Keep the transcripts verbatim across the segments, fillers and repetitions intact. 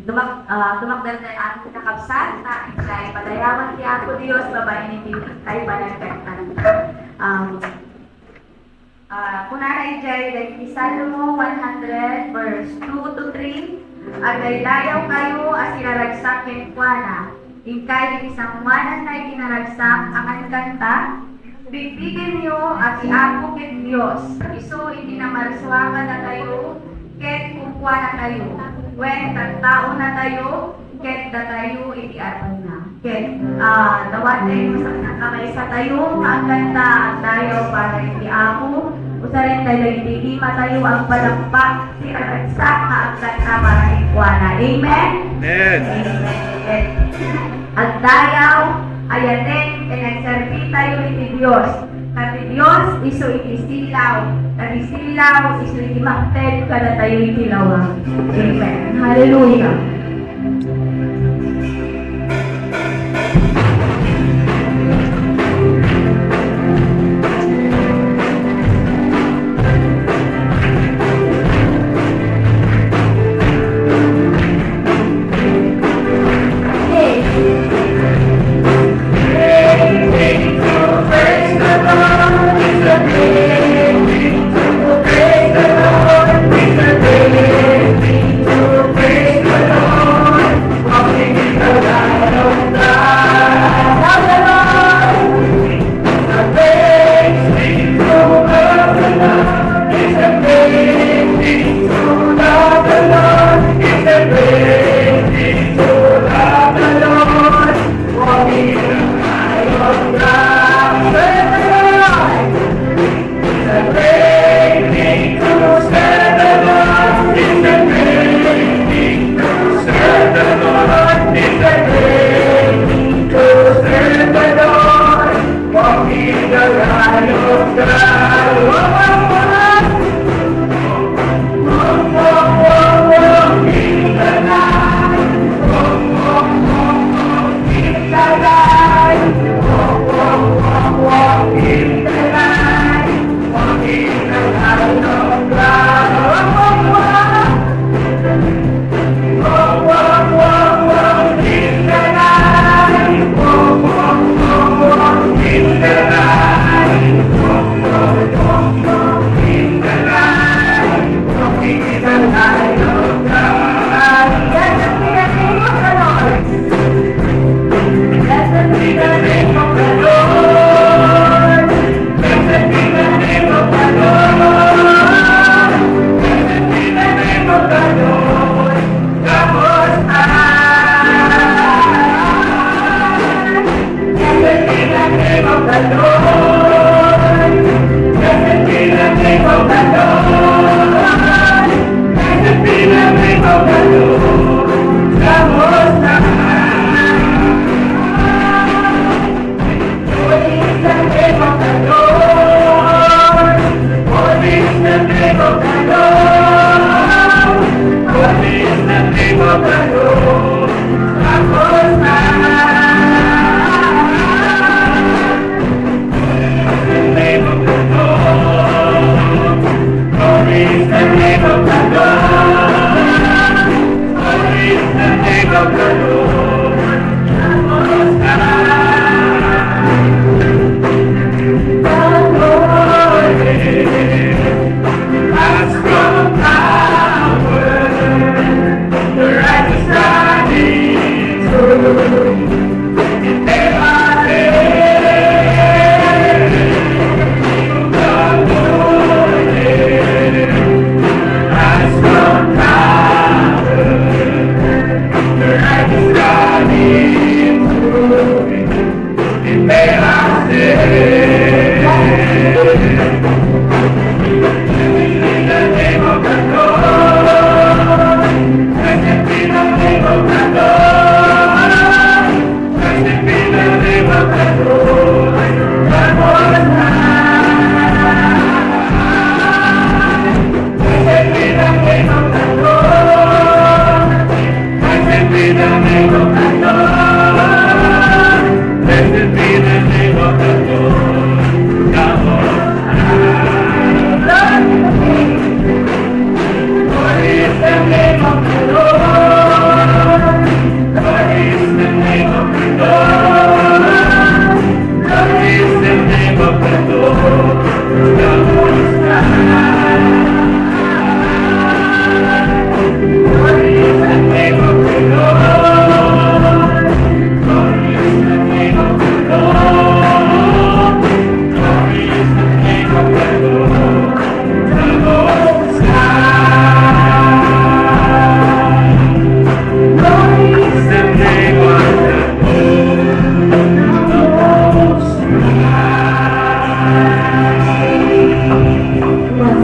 Tumak-, ah, tumakder tayo amin kakabsat, nga idiay padayawan ti Apo Dios, babaen iti tayo panagkakanta. Um, ah, kunana idiay dagiti Salmo one hundred, verse two to three, "Agdaydayaw kayo a sinaragsak kenkuana, inkay iti sangoananna iti naragsak a kankanta, bigbigenyo a ti Apo ket Dios, isu iti namarsua kadatayo ket kunkuanatayo, wen tattaonatayo ket datayo iti armenna." Ket, ah, dawaten sa kakaisatayo nga agkanta, agdayaw para iti Apo, usaren tayo dagiti imatayo, agpadakpak ti naragsak nga agkanta para kenkuana. Amen? Amen. Amen. Agdayaw, ayaten, ken agserbi tayo iti Dios. Ta ti Dios isu iti silaw, ta ti silaw isu iti mangted kadatayo iti lawag. Amen. Hallelujah.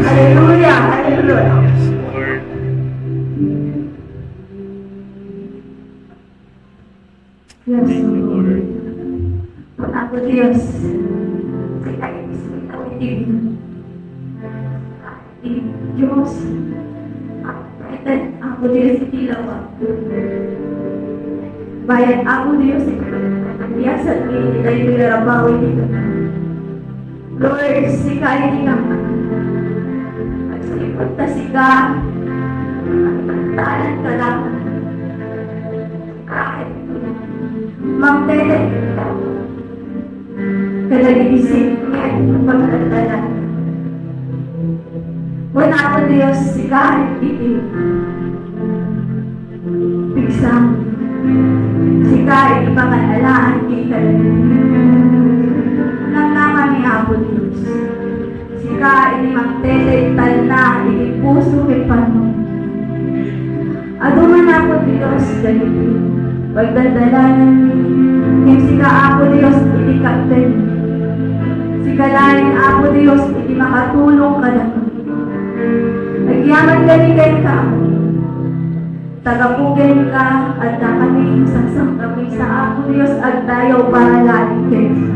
Hallelujah! Hallelujah! Yes, Lord. Apo Dios, sika iti sitaw iti Dios, Apo Dios iti lawag. Bayat, Apo Dios, iti pagbiasat mi iti daytoy a rabaw iti Lord, sika iti Ama. Agsipud ta sika, agtaltalek kadakami. Mangtedek kadagiti sipnget nga pagdaldalan. Wen, Apo Dios, sika iti pigsam. Sika iti pangan-alaan iti kadagiti. Namnamami, Apo Dios. Sika iti mangtedek talna iti puso ken panunot. Adu man, Apo Dios, dagiti pagdaldalananmi, ken sika, Apo Dios, iti kaptenmi. Sika laeng, Apo Dios, iti makatulong kadakami. Agyaman kami kenka, Apo. Ta gapu kenka, adda kami sangsangkamisa, Apo Dios, agdayaw para laeng kenka.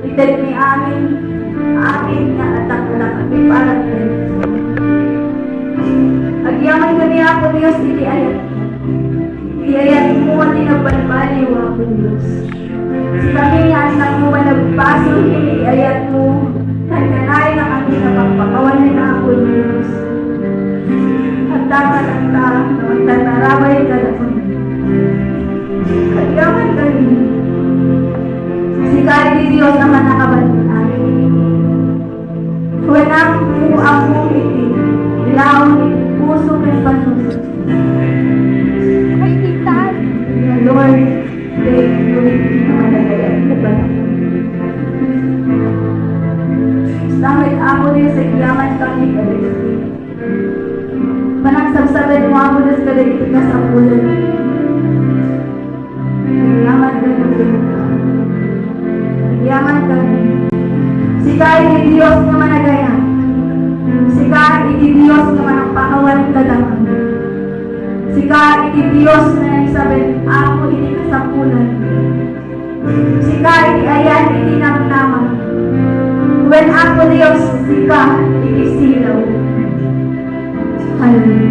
Itedmi amin, amin nga adda kadakami para kenka. Agyaman kami, Apo Dios, iti ayatmo. Iti ayatmo a di nagbalbaliw, Apo Dios. Sikami nga adda kami a nagbasol iti ayatmo, kanayon a kami nga pagpakawanen, Apo Dios. Adda kadakta nga agtartarabay kadakami. Agyaman kami. Sika iti Dios a mannakabalin. Kunak, Apo, iti ilaw iti puso ken panunot. Ay, tita. Lord, thank you, iti managayat mo ba? Salamat, Apo, Dios, agyaman kami, Panagsabsaben mo, Apo Dios, kadagiti kasapulan. Agyaman kami. Agyaman kami. Sika iti Dios nga managayat. Sika iti Dios nga managpakawan kadakami. Sika iti Dios nga nagsaben, Apo, iti kasapulan. Sika iti ayan iti namnama. Wen, Apo Dios, sika iti silaw. Hallelujah.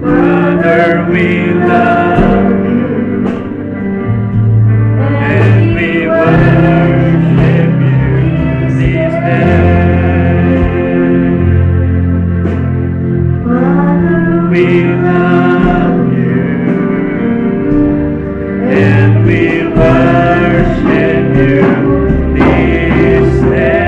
Father, we love you, and we worship you this day. Father, we love you, and we worship you this day.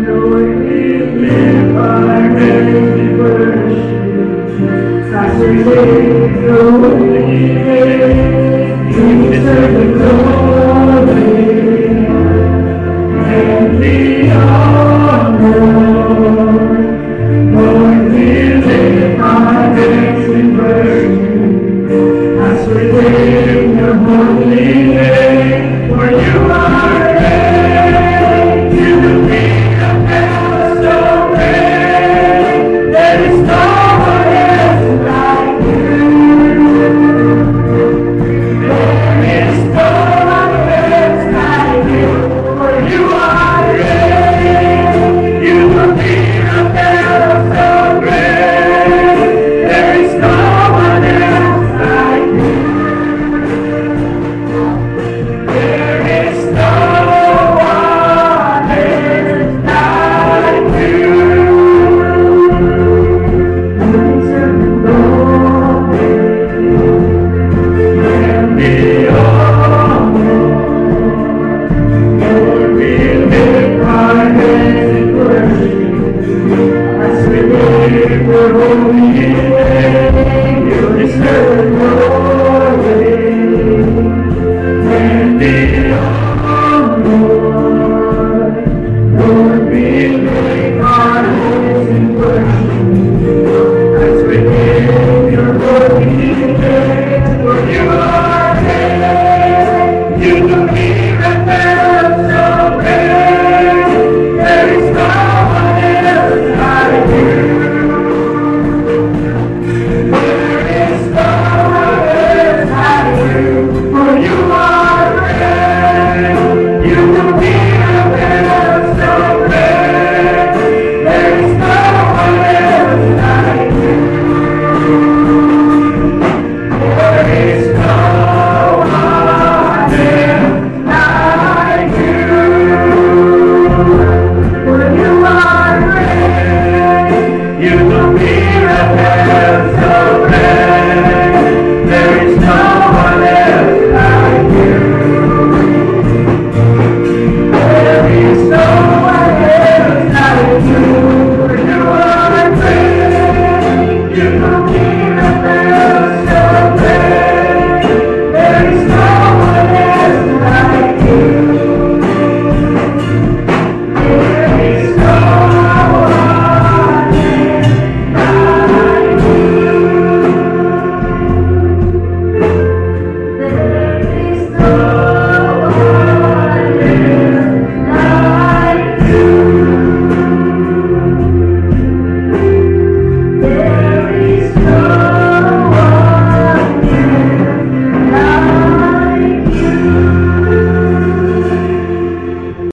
Lord, we lift our hands in worship as we sing your holy name. You deserve the glory and the honor.